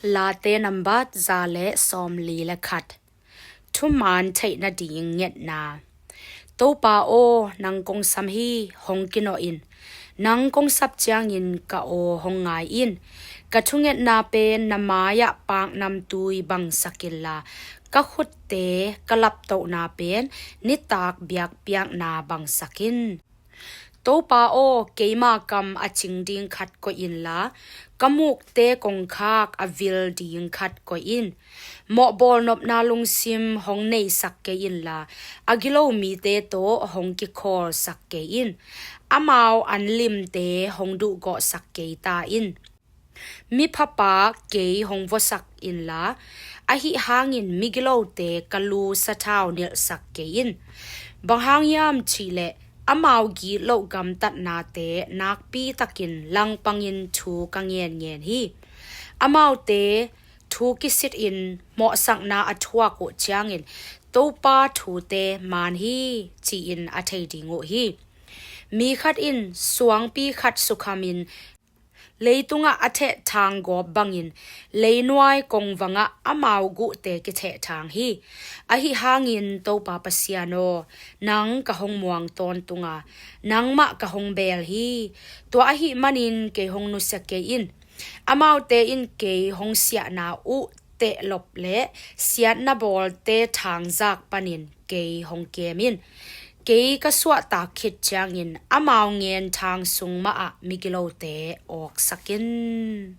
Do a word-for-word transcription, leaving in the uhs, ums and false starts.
Late nambat za le sawmli le khat. Thuman theih nading ngetna. Topa aw, nang kong sam hi, hong kinawh in. Nang kong sap ciangin ka aw hong ngai in. Ka thungetna pen na mai-ah paknamtui bangsak inla, ka khutte ka laptohna pen nitak biakpiakna bangsak in. Topa aw, keima kam a cing ding khat koih inla, ka mukte kongkhak a vil ding khat koih in. Mawhbawl nopna lungsim hong neisak kei inla, a gilo mite tawh hong kikhawlsak kei in. Amau anlimte hong duhgawhsak kei ta in. Miphapa kei hong vuasak inla, ahi hangin migilote ka lu sathau nilhsak kei in. Bang hang hiam cihleh, amau gitloh gamtatnate nakpi takin langpangin thu ka ngenngen hi. Amaute thu kisitin mawhsakna a thuak uh ciangin, Topa thute man hi, ci-in a thei ding uh hi. Mi khat in suangpi khat sukhamin, leitungah a thehthang gawp bangin, leinuai kongvangah amau guhte kithehthang hi. Ahi hangin Topa Pasian aw, nang ka hong muang tawntunga, nangmah ka hong beel hi. Tua ahi manin kei hong nusia kei in. Amaute in kei hong siahna uh tehlop le siatna bawlte thangzak panin kei hong kem in. Kei ka suahtak khit ciangin amau ngen thang sung mahah migilote awksak in.